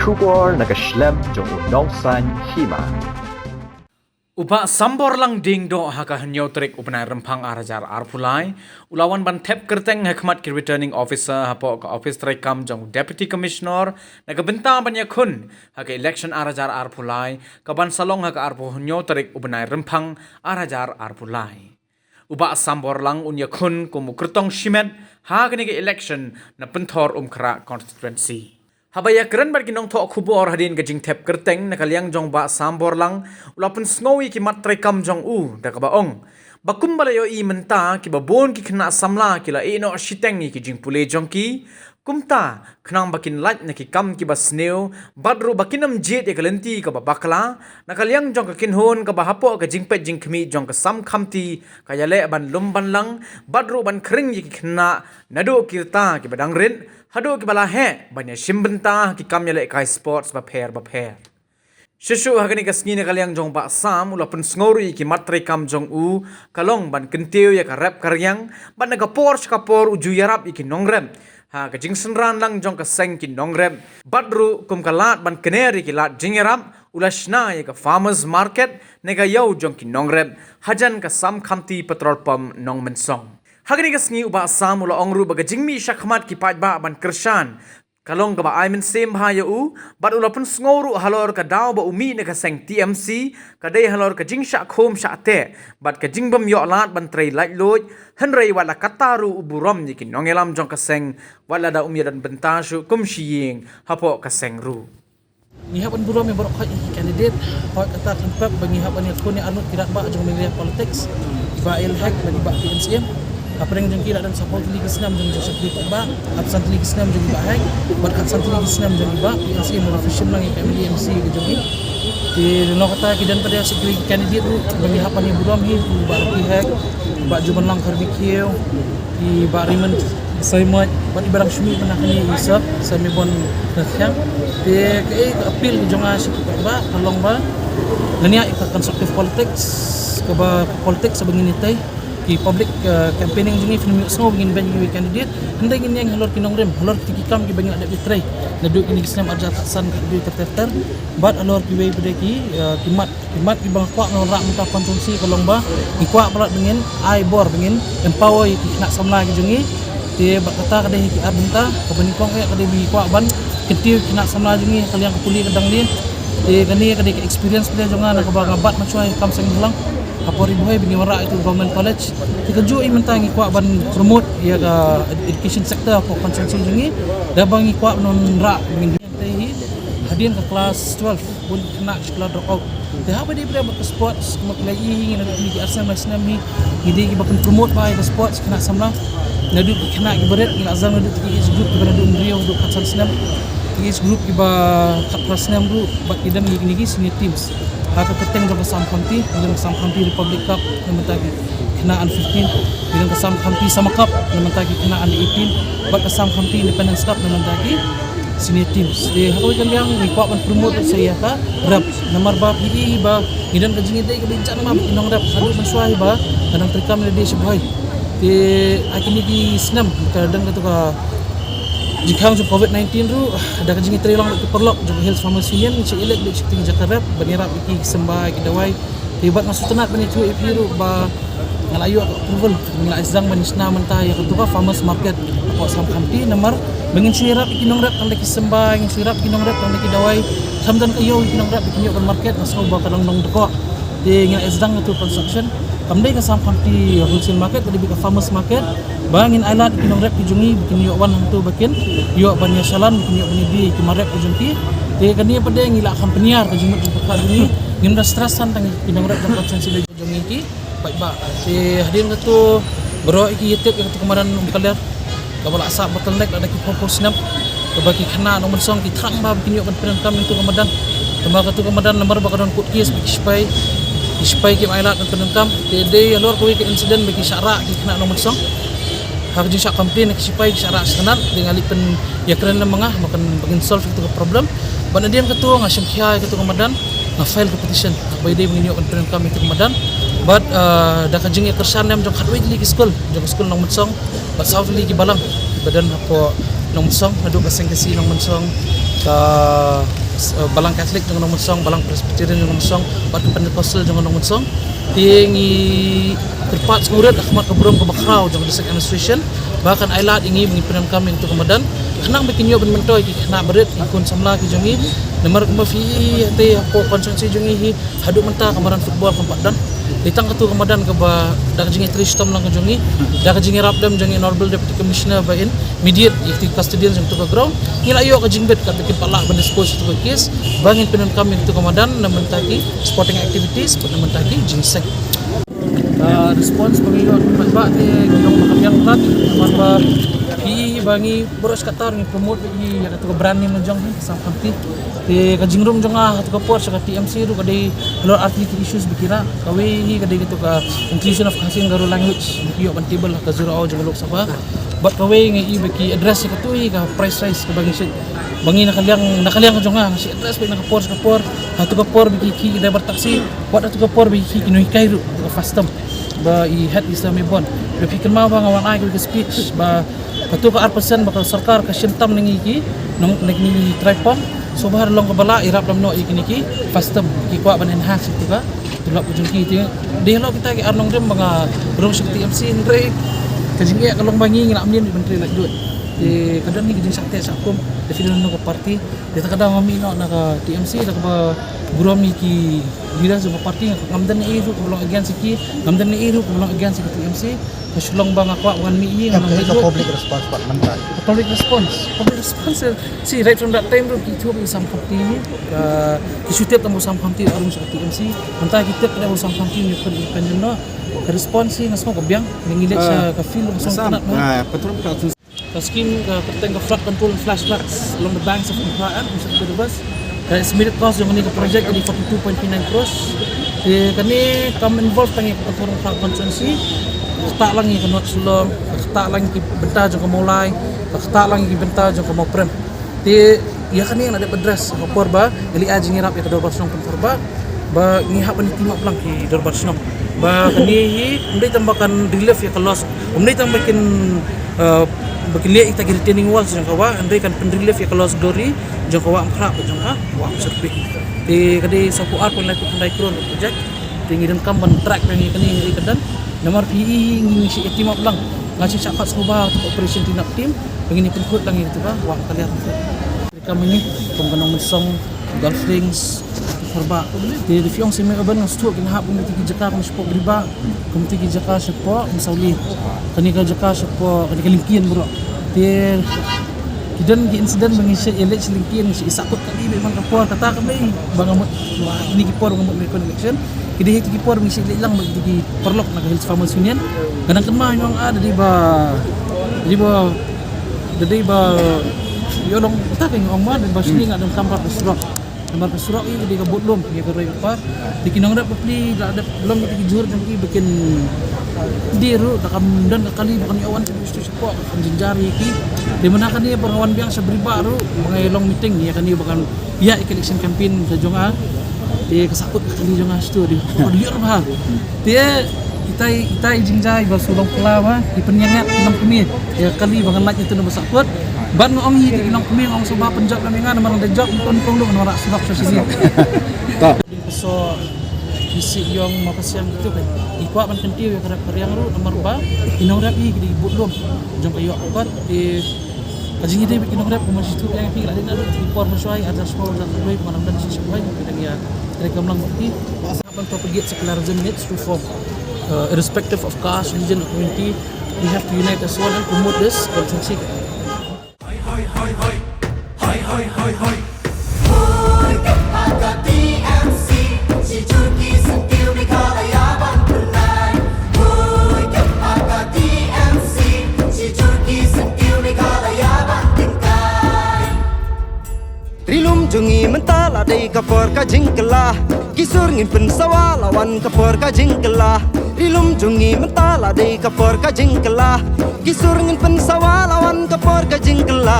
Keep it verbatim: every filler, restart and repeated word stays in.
Khubor na ka shlem jong u Nongsaiñ Hima. U Bah Sambor Langding doh ha ka hynñiew tarik u bnai Rymphang ar hajar arphew lai u la wan ban thep kyrteng ha khmat ki returning officer hapoh ka office treikam jong u Deputy Commissioner na ka bynta ban ïakhun ha ka election ar hajar arphew lai ka ban sa long ha ka arphew hynñiew tarik u bnai Rymphang ar hajar arphew lai. U Bah Sambor Lang un ïakhun kum u kyrtong shimet ha kane ka election na Pynthor Umkhrah constituency. Haba ïakren bad ki nongthoh khubor hadien ka jingthep kyrteng na ka liang jong Bah Sambor Lang u la pynsngew ïa ki mat treikam jong u da kaba ong ba kumba la ïohi mynta kiba bun ki khynnah samla ki la ïeh noh shiteng ïa ki jingpule jong ki, kumta khnang ba kin lait na ki kam kiba sniew bad ruh ba kin ym jied ïa ka lynti kaba bakla na ka liang jong ka kynhun kaba hapoh ka jingpeit jingkhmih jong ka Sam Khamti ka ïaleh ban lum ban lang bad ruh ban khring ïa ki khynnah naduh ki rta kiba dang rit haduh kiba la heh ban ïashim bynta ha ki kam ïalehkai sports bapher bapher. Shuh shuh ha kane ka sngi na ka liang jong Bah Sam u la pynsngew ruh ïa ki mat treikam jong u ka long ban kyntiew ïa ka rep ka riang bad na ka por sha ka por u ju ïarap ïa ki nongrep ha ka jingsynran lang jong ka seng ki nongrep bad ruh kum ka lad ban kner ïa ki lad jingïarap u la shna ïa ka farmers market na ka ïew jong ki nongrep hajan ka Sam Khamti petrol pump Nongmynsong. Ha kane ka sngi u Bah Sam u la ong ruh ba ka jingmih shakhmat ki paidbah ban kyrshan ka long kaba ai mynsiem bha ïa u bad u la pynsngew ruh halor ka daw ba u mih na ka seng T M C ka dei halor ka jingshah khum shah teh bad ka jingbym ïoh lad ban trei laitluid, hynrei wat la katta ruh u burom ïa ki nongïalam jong ka seng wat la da um ïadon bynta shuh kum shi ïing hapoh ka seng ruh. Ngi hap ban burom ïa baroh khoit ki candidate, hooid kata kan pep ba ngi hap ban ïakhun ïa arngut ki rangbah jong Meghalaya politics, i Bah A L Hek bad i Bah P N C M. Hapdeng jong ki la don saphew tylli ki snem jong jong shakri paidbah, arphew san tylli ki snem jong i Bah Hek bad khatsan tylli ki snem jong i Bah P N C M, haba phi shim lang ïa ka M L A M C ka jong ki. Te lyngba kata ki don pat de sa kiwei ki candidate ruh ba ngi hap ban ïa burom hi, i Bah Rocky Hek, i Bah Jubanlang Kharbi Khiew, i Bah Raymond Saimot bad i Bah Rangshmi mynta kane i Sir Saimibon Rangkhiang. Te kaei ka appeal jong nga sha ki paidbah ka long ba ngan ïa ïa ka constructive politics, kaba politics ba ngin ïa tei ki public, eh, campaigning jong ngi, phin ym ïohsngew ba ngin beiñ ïa ki candidate. Hynrei ngin ïeng halor ki nongrim, halor ki kam kiba ngi la dep ïa trei naduh kine ki snem arhajar khatsan haduh ter ter ter bad halor kiwei pat de ki, eh, ki mat Ki mat kiba nga kwah ban rah mynta constituency ka long ba ngi kwah palat ba ngin ai bor, ba ngin empower ïa ki khynnah samla ki jong ngi. Te bad kata ka dei hi ki ar bynta kaba nyngkong eh ka dei ba ngi kwah ban kyntiew ïa ki khynnah samla jong ngi ha ka liang ka pule ka dang lieh. Te kane ka dei ka experience pule jong nga na kaba nga bat mynshuwa ïa ka kam seng bhalang ha por Ri Bhoi ba ngi wanrah ïa ka government college. Te kajuh ïa mynta ngi kwah ban promote ïa ka education sector ha ka constituency jong ngi da ba ngi kwah ban wanrah ba ngin Te hi hadien ka class twelve bun ki khynnah ki la drop out. Te haba dei bad ka sports, kumba ki la ïohi hi, naduh kine ki ar snem lai snem hi ngi dei kiba pynpromote bha ïa ka sports khynnah samla. Naduh ki khynnah kiba rit ngi la sdang naduh ki age group kiba naduh hynriew haduh khatsan snem, ki age group kiba khatphra snem ruh bad ki don ngi kine ki senior teams. Ha ka kyrteng jong ka Sam Khamti, ngi don ka Sam Khamti Republic Cup na bynta ki khynnah under fifteen, ngi don ka Sam Khamti Summer Cup na bynta ki khynnah under eighteen bad ka Sam Khamti Independence Cup na bynta ki senior teams. Te ha kawei ka liang ngi kwah ban promote sa ïa ka rep namar ba phi i ba ngi don ka jingïadei kaba jan ma bad ki nongrep haduh mynshuwa hi ba ka dang treikam ïalade sha Bhoi. Te ha kine ki snem ka don kato ka jingkhang jong covid nineteen ruh da ka jingïatreilang bad ki paralok jong ka Hills Farmers Union ngi shah ïaleh bad shi kti ki jaka rep ban ïarap ïa ki symbai ki dawai. Te bad nga sngewtynnat ban ïathuh ïa phi ruh ba nga la ïoh ka approval, nga la sdang ban ïa shna mynta ïa kato ka farmers market hapoh Sam Khamti namar ba ngin shu ïarap ïa ki nongrep tang da ki symbai, ngin shu ïarap ïa ki nongrep tang da ki dawai. Khlem don ka ïew ïa ki nongrep ba kin ïoh ban market, nga sngew ba ka dang long dkoh. Te ngi la sdang kato ka construction, kam dei ka Sam Khamti wholesale market, ka dei beit ka farmers market. Ba ngin ailad ïa ki nongrep ki jong ngi ba kin ïoh wan hangto ba kin ïoh ban ïa shalan, ba kin ïoh ban ïa die ïa ki marep ki jong ki. Te kane pat de ngi la accompany ïa ka jingmut jingpyrkhat jong ngi, ngim da stress tang ïa ki nongrep jong ka constituency jong ngi ki paidbah. Te hadien kato baroh ïa ki ïa tip ïa kato ka madan Umkaler kaba la sah bottleneck lada ki phew phew snem, kaba ki khynnah Nongmynsong ki thrang bha ba kin ïoh ban pyndonkam ïa kato ka madan. Tangba kato ka madan namar ba ka don court case ba ki sipai, ki sipai kim ailad ban pyndonkam. Te dei halor kawei ka incident ba ki shah rah ki khynnah Nongmynsong. Ha ka jingshah complain ki sipai ki shah rah sha tnat, te nga leit pynïakren lem ma nga ba kan, ba ngin solve ïa kato ka problem. Bad hadien kato nga shim khia ïa kato ka madan, nga file ka petition ba ïadei ba ngin ïoh ban pyndonkam ïa kato ka madan. Bad, ah, da ka jingïakyrshan lem jong khatwei tylli ki skul, jong ka skul Nongmynsong bad saw tylli ki balang ba don hapoh Nongmynsong, naduh ka Seng Khasi Nongmynsong, Ka, uh, Balang Catholic jong ka Nongmynsong, Balang Presbyterian jong ka Nongmynsong, bad ka Pentecostal jong ka Nongmynsong. Te ngi kyrpad sngewrit ha khmat ka burom kaba khraw jong ka District Administration ba kan ailad ïa ngi ba ngin pyndonkam ïa katu ka madan, khnang ba kin ïoh ban myntoi ki khynnah barit, ki khun samla ki jong ngi. Namar kumba phi i, hangtei hapoh constituency jong ngi hi, haduh mynta ka madan football kam pat don. Dei tang katu ka madan kaba da ka jingïatreilang ka jong ngi, da ka jingïarap lem jong ngi Honorable Deputy Commissioner ba in immediate ïa ki custodian jong katu ka ground, ngi la ïoh ka jingbit kaba kin pat lah ban dispose ïa katu ka case ba ngin pyndonkam ïa katu ka madan na bynta ki sporting activities bad na bynta ki jingïaseng. Ah, response ba ngi ïoh na ki paidbah te ngi ïoh na ka biang tat, namar ba ki, ba ngi baroh shi katta ngi promote ïa katu ka brand name jong ngi, Sam Khamti. Te ka jingrung jong nga ha katu ka por sha ka T M C ruh ka dei halor artylli ki issues ba ki rah. Kawei hi ka dei katu ka inclusion of Khasi and Garo language, ba ki ïoh ban table ha ka zero hour jong ka Lok Sabha. Bad kawei nga i ba ki address ïa katu hi ka price rise kaba ngi shait. Ba ngi na ka liang, na ka liang ka jong nga, nga shait address ba na ka por sha ka por, ha katu ka por ba ki khih ki driver taxi, wat ha katu ka por ba ki khih ki nonghikai ruh, ha katu ka FASTOM. Ba i head i sa me bon. Ba phi kynmaw ba nga wan ai ka speech ba katu ka ar percent ba ka sorkar ka shim tam na ngi ki, nong, na ngi ki trai pong. So ba ha long kaba lah ïarap lem noh ïa kine ki FASTOM, ki kwah ban enhance ïa katu ka tulop ka jong ki. Te dei halor kita ki ar nongrim ba nga rung sha ka T M C, hynrei ka jingeh ka long ba ngi ngi la mynnin ban trei laitluid. Te ka don hi ka jingshah teh shah kum, da phi don ka party. Te ta ka daw nga mih noh na ka T M C da kaba burom ïa ki leader jong ka party, ngam don ei ruh kaba long against ïa ki, ngam don ei ruh kaba long against ïa ka T M C. Ka shu long ba nga kwah ban mih hi, nga long ka public response pat mynta. Public response, public response, eh, see, right from that time ruh ki thup ïa u Sam Khamti hi, ka, ki shu tip tang ba u Sam Khamti u rung sha ka T M C. Mynta ki tip ka dei ba u Sam Khamti u ïa pyn independent noh. Ka response hi nga sngew ka biang, ngi leit sha ka field nga sngew ka tnat noh. Ka skim ka kyrteng ka flood control and flash floods along the banks of Umkhrah, eh, Umsat River. Ka estimated cost jong kane ka project ka dei forty-two point three nine crores. Te kane kam involve tang ïa ka Pathar Umkhrah constituency, ka ktah lang ïa ka North Shillong, ka ktah lang ïa ki bynta jong ka Mawlai, ka ktah lang ïa ki bynta jong ka Mawprem. Te ïa kane nga la dep address ha ka por ba ngi la ai jingïarap ïa ka Dorbar Shnong Pynthor ba, ba ngi hap ban team up lang ki Dorbar Shnong. Ba kane hi ym dei tang ba kan relieve ïa ka loss, ym dei tang ba kin, eh, ba kin leh ïa kita ki retaining walls jong ka wah, hynrei kan pynrelieve ïa ka loss glory jong ka wah Umkhrah bad jong ka wah Umsyrphi. Te ka dei sawphew ar point lai phew khyndai crore ka project. Te ngi donkam ban track biang ïa kane, ïa ka don. Namar phi i ngi, ngi shah team up lang. Nga shah shah khot sngewbha operation clean up team ba ngin ïa pynkhuid lang ïa katu ka wah Umkaliat. Ka mini kum ka Nongmynsong, Golf Links, Pynthor Bah. Te da phi ong seh me ka ban nga sngewthuh kin hap kum kiti ki jaka kum shapoh Bri Bah, kum kiti ki jaka shapoh Mawsawli. Kane ka jaka shapoh, kane ka lyngkien bro. Te ki don ki incident ba ngi shah ïaleit sha lyngkien, ngi shah ïasakut kali beit man ka por, kata ka mei ba nga mut, ba kine ki por ba nga mut mei kon election. Ki dei hi ki por ba ngi shah ïaleit lang bad ki paralok na ka Hills Farmers Union. Nga dang kynmaw ïa nga, ah, da dei ba, da dei ba, da dei ba ïoh long kata ka ong ma, da dei ba shini nga dang kam bad ka surok. Namar ka surok ïa ka dei ka bud lum ïa ka roi ka par. Te ki nongrep bapli da dep long ïa ki jhur jong ki ba kin die ruh da kam don ka kali ba kan ïoh wan sha sha pok kan jynjar ïa ki. Te mynta kane ba nga wan biang sha Bri Bah ruh ba nga ïa long meeting ïa kane ba kan ïa election campaign ka jong nga. Te ka sakut ka kali jong nga sha tu dei ka liur bha. Te itai, itai jingjia ba shu long kylla ba ki pynïeng ngan nang kmie ïa ka kali ba ngan lait ïa tu na ba sakut. Ban nga ong ïa ki nang kmie nga ong shu ba pynjop na me nga namar da jop kon kong dong namar surok sha sini. Ka so ki si yong ma ka siang tu kan. I kwah ban kyntiew ïa ka rep ka riang ruh namar ba ki nongrep hi ki dei bud lum jong ka ïoh ka kot. Te ka jingïadei bad ki nongrep kumba shu ïa ki la dei na ruh ki por ma shuwa ar hajar shiphew, ar hajar khatwei, kumba nang dang shi shiphew ki dang ïa trei kamlang bad ki. Ban propagate secularism in its true form, uh, irrespective of caste, religion or community. We have to unite as one and promote this constituency. Ri lum jong ngi mynta la dei ka por ka jingkylla. Ki sur ngin pynsawa la wan ka por ka jingkylla. Ri lum jong ngi mynta la dei ka por ka jingkylla. Ki sur ngin pynsawa la wan ka por ka jingkylla.